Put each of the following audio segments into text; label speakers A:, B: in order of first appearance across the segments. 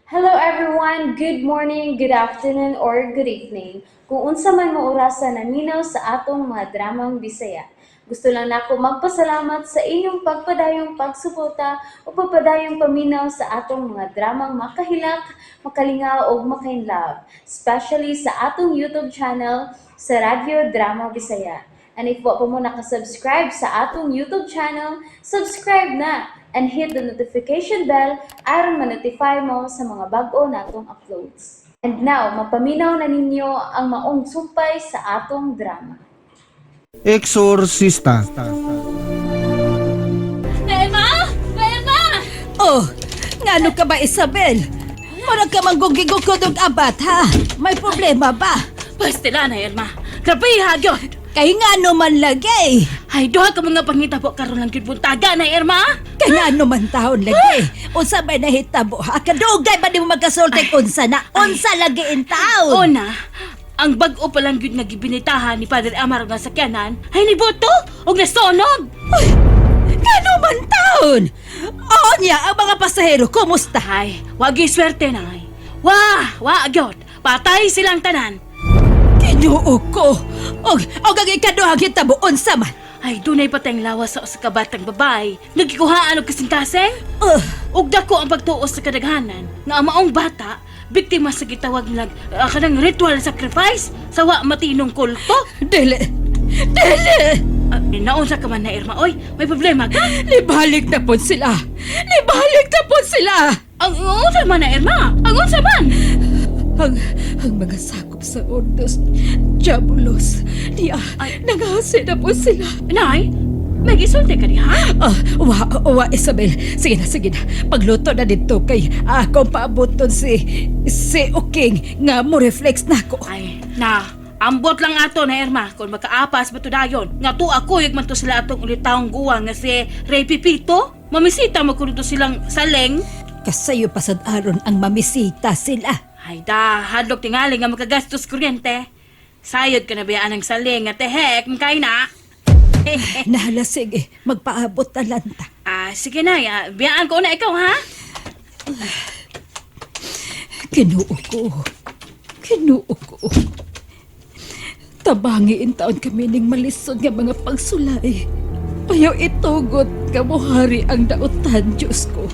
A: Hello everyone! Good morning, good afternoon, or good evening. Kung unsa man mo orasa naminaw sa atong mga dramang Bisaya. Gusto lang nako magpasalamat sa inyong pagpadayong pagsuporta o pagpadayong paminaw sa atong mga dramang makahilak, makalingaw ug makainlove, especially sa atong YouTube channel sa Radyo Drama Bisaya. And if wa pa mo nakasubscribe sa atong YouTube channel, subscribe na and hit the notification bell aron ma-notify mo sa mga bag-o natong uploads. And now, mapaminaw na ninyo ang maong sumpay sa atong drama.
B: Exorcista.
C: Emma! Emma!
D: Oh, ngano ka ba, Isabel? Murag ka manggugigukod og abat, ha? May problema ba?
C: Pastila na, Elma. Grabe, hagyod!
D: Kay ngano man lagi?
C: Ay, duha ka mga pangitabo karon lang gyud buntaga na, Irma.
D: Kay ngano man taon lagi? Unsa may nahitabo, ha? Kadugay ba di mo magkasulti unsa na? Unsa lagi in taon?
C: Una, ang bag-o pa lang gyud nga gibinitahan ni Father Amaro nga sakyanan ay niboto og nasunog.
D: Uy, ngano man taon? Oo niya, ang mga pasahero, kumusta?
C: Ay, wag gyud swerte na ay. Wa, wa gyud. Patay silang tanan.
D: Kinuo ko. Og ang ikaduhang hitabo, unsa man?
C: Ay, dunay patayng lawas sa usa ka batang babae. Nagikuhaan og kasing-kasing.
D: Uh,
C: Ug dako ang pagtuos sa kadaghanan nga ang maong bata biktima sa gitawag nilang kanang ritual sacrifice sa wa matinong kulto.
D: Dili. Dili.
C: Naunsa ka man na, Irma, oy, may problema ka?
D: Libalik na po sila. Libalik na po sila.
C: Ang unsa man na, Irma? Ang unsa man?
D: Ang mga sakop sa Ordos Diabolos. Niya,
C: Ay.
D: nangasi na po sila.
C: Nay, may gisulti ka diha?
D: Ah, wa, wa, Isabel. Sige na, sige na. Pagluto na dito kay akong paaboton si Uking nga mo reflex na ako.
C: Ay, na, ambot lang ato na, Irma, kung makaapas ba to dayon. Nga to ako, yag man to sila atong ulitawong guwa nga si Ray Pipito. Mamisita mo kuno to silang saleng.
D: Kasayo pasad aron ang mamisita sila.
C: Ay da, hadlok tingali nga makagastos kuryente. Sayod ka na bayaan ang saling at tehek, mkay na.
D: Nahala, sige. Magpaabot na lanta.
C: Ah, sige na, biyaan ko na ikaw, ha?
D: Kinuo ko. Kinuo ko. Tabangi in taon kami ning malisod nga mga pagsulay. Payaw itugot nga mohari ang dautan, Diyos ko.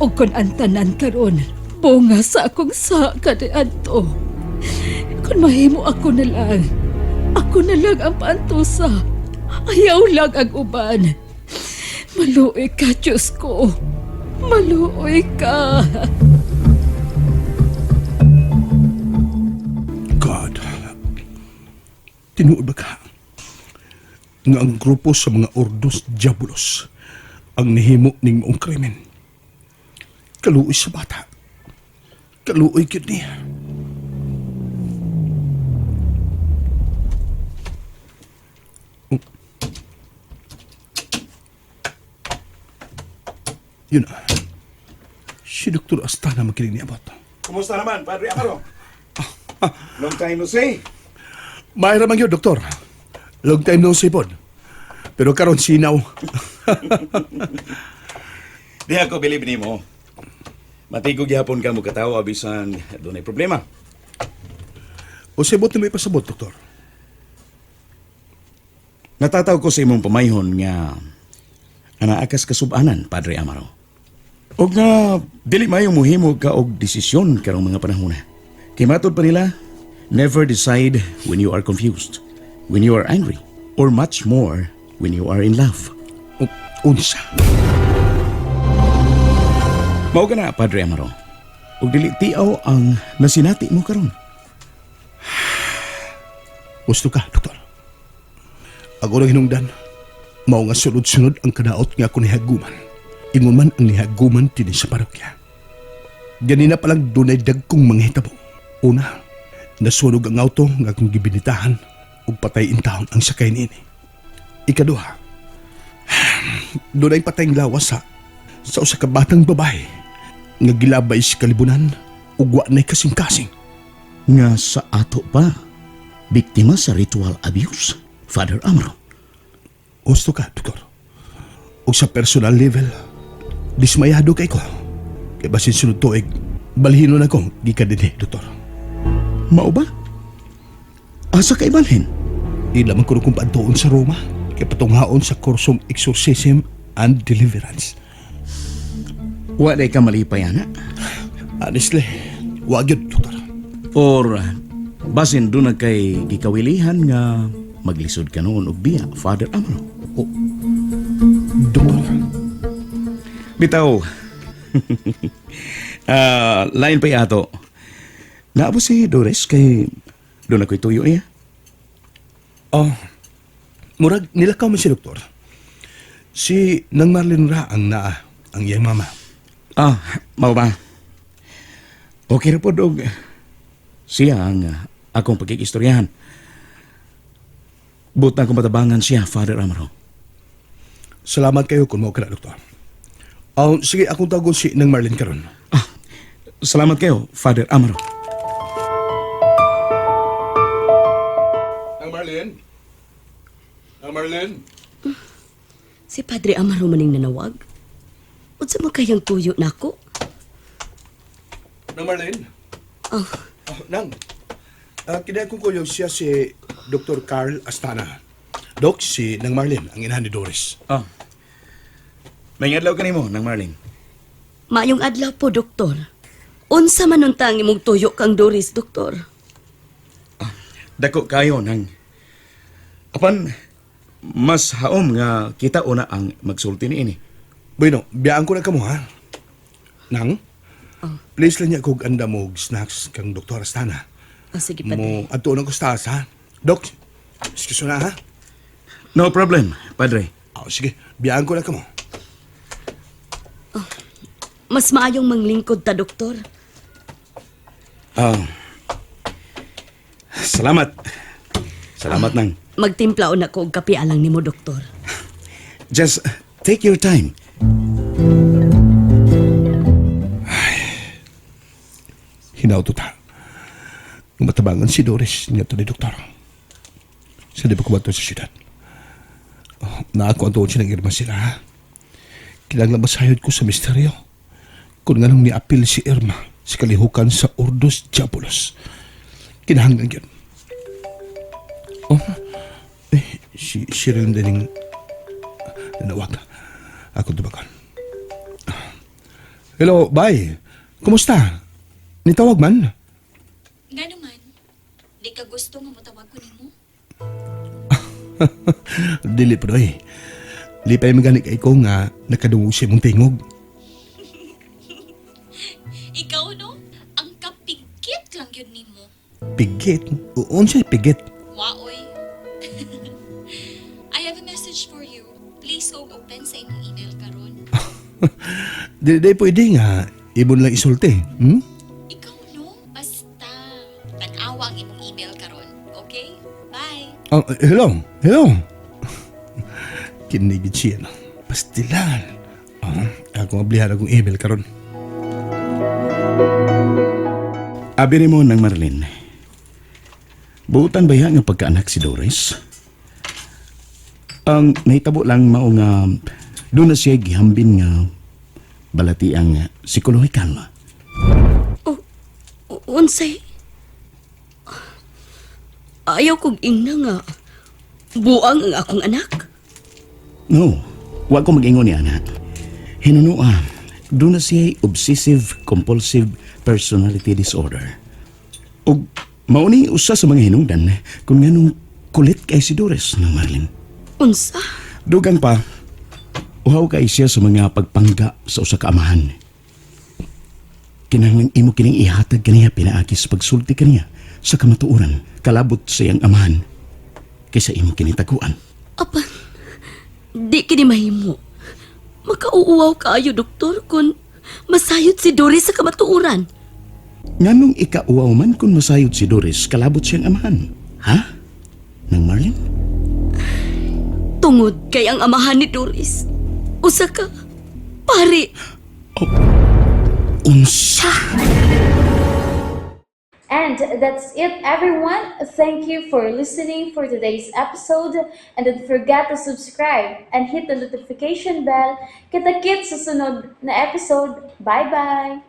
D: O kun ang tanan karon, bunga sa akong sa kaniadto. Kung mahimo ako na lang ang paantusa. Ayaw lang ang uban. Maluoy ka, Diyos ko. Maluoy ka.
E: God, tinuod ba ka nga ang grupo sa mga Ordos Diabolos ang nihimo ning maong krimen? Kaluoy sa bata. Kaluoy gyud niya. Oh. Yun na. Si Dr. Astana makinig ni Abot.
F: Kumusta naman, Padre Amaro? Long time no see.
E: Mahira man yun, doktor. Long time no see pod. Pero karon sinaw.
F: Di ako believe nimo. Matigog gihapon ka mo katawa bisan dunay problema.
E: O sabot na may pasabot, doktor.
F: Natataw ko sa imong pamayhon nga anaakas kasubanan, Padre Amaro. Og nga dili mayo muhimo ka og desisyon karong mga panahona. Kay matod pa nila, never decide when you are confused, when you are angry, or much more when you are in love.
E: O, unsa.
F: Mao ka na, Padre Amaro. Og dili tiaw ang nasinati mo karon.
E: Gusto ka, doktor. Ang unang hinungdan, mao nga sunod-sunod ang kadaot nga ako nihaguman. Ingon man ang nihaguman dinhi sa parokya. Ganina palang dunay dagkong manghitabo. Una, nasunog ang auto nga akong gibinitahan ug patay intawon ang sakay niini. Ikaduha, dunay patayng lawas sa usa ka batang babae nga gilabay sa kalibunan ug wa nay kasing-kasing.
F: Nga sa ato pa, biktima sa ritual abuse, Father Amro.
E: Gusto ka, doktor. O sa personal level, dismayado kay ko. Kay basin sunod tuig, balhinon ako gikan dinhi, doktor.
F: Mao ba? Asa ka ibalhin?
E: Ila man kuno kong paadtuon sa Roma kay patunghaon sa kursong Exorcism and Deliverance.
F: Wa day ka malipay, ana.
E: Honestly, wa gyud, doktor.
F: Or basin doon na kay gikawilihan nga maglisod ka noon og biya, Father Amaro.
E: Oh, doktor.
F: Bitaw. Lain pa ato. Naabo si Doris kay doon ako'y tuyo niya.
E: Oh, murag nilakaw man si doktor. Si Nang Marlene ra ang naa, ang iyang mama.
F: Ah, mao ba? Okay ra pod og siya ang akong pagkikistoryahan. Buta akong matabangan siya, Father Amaro.
E: Salamat kayo kung mao ka na, doktor. Oh, sige, akong tawagon si Nang Marlene karon.
F: Ah, salamat kayo, Father Amaro.
E: Nang Marlene? Nang Marlene?
B: Si Padre Amaro maning nanawag. Unsa man kayang tuyo nako?
E: Nang Marlene?
B: Oh,
E: Oh, Nang, kini akong kuyog siya si Dr. Carl Astana. Dok, si Nang Marlene, ang inahan ni Doris.
F: Ah. May adlaw kanimo nang Marlene.
B: Maayong adlaw po, doktor. Unsa man unta ang imong tuyo kang Doris, doktor?
F: Dako kayo nang apan mas haom nga kita una ang magsulti niini.
E: Bueno, biyaan ko na kamo, ha? Nang, please lang niya kog anda mo og snacks kang Dr. Astana.
B: Oh, sige, Padre.
E: Mo, adto na ko sa taas, ha? Dok, excuse na, ha?
F: No problem, Padre.
E: Oh, sige, biyaan ko na kamo.
B: Mas maayong manglingkod ta, doktor.
F: Ah. Salamat. Salamat nang.
B: Magtimpla na ko og kape alang nimo, doktor.
F: Just take your time.
E: Hinaw to ta. Matabangan si Doris niya to ni Doktor. Sa di ba kumato sa syudad? Oh, naako ang tuon siya ng irma sila, ha? Kinahanglan masayod ko sa misteryo. Kung nganong niapil si Irma sa kalihukan sa Ordos Diabolos. Kinahanglan yun. Oh, eh, si Cheryl din nanawag. Ako tubakan. Hello, bye. Kumusta? Nitawag man?
G: Nga naman, di ka gusto nga motawag ko nimo?
E: Dili po doy. Lipay magani kay ko nga nakadungog siya mong tingog.
G: Ikaw no, ang kapigkit lang yun nimo.
E: Pigit? Uon siya pigit.
G: Waoy. I have a message for you. Please go open sa imong email karon.
E: Dili day pwede nga ibon lang isulti. Hmm?
G: Ikaw no, basta tan-awa ang imong email karon. Okay? Bye.
E: Oh, hello, hello. Kinigid siya no. Pastilan. Oh, ako ablihan akong email karon.
F: Abi nimo nang Marlene. Buutan ba nga pagkaanak si Doris? Ang nahitabo lang mao nga doon na siya gihambin nga balati ang psikolohikal.
B: Oh, unsay? Ayaw kog ingna nga. Buang ang akong anak.
F: No, wa ko mag-ingon ni ana. Hinunua, doon na siya obsessive compulsive personality disorder. Og mao ni usa sa mga hinungdan kung nganong kulit kay si Doris ng Marlene.
B: Unsa?
F: Dugang pa, uhaw kay siya sa mga pagpangga sa usa ka amahan. Kinahanglan imo kining ihatag kaniya pinaagi sa pagsulti kaniya sa kamatuoran kalabot sa iyang amahan kaysa imo kini taguan.
B: Apan, di kini mahimo. Makauuwaw kaayo, doktor, kung masayod si Doris sa kamatuoran.
F: Nganong ikauaw man kung masayod si Doris kalabot siyang amahan? Ha? Nang Marlene?
B: Tungod kay ang amahan ni Doris. Usa ka, pare.
F: Unsa?
A: And that's it, everyone. Thank you for listening for today's episode. And don't forget to subscribe and hit the notification bell. Kita-kits sa sunod na episode. Bye-bye!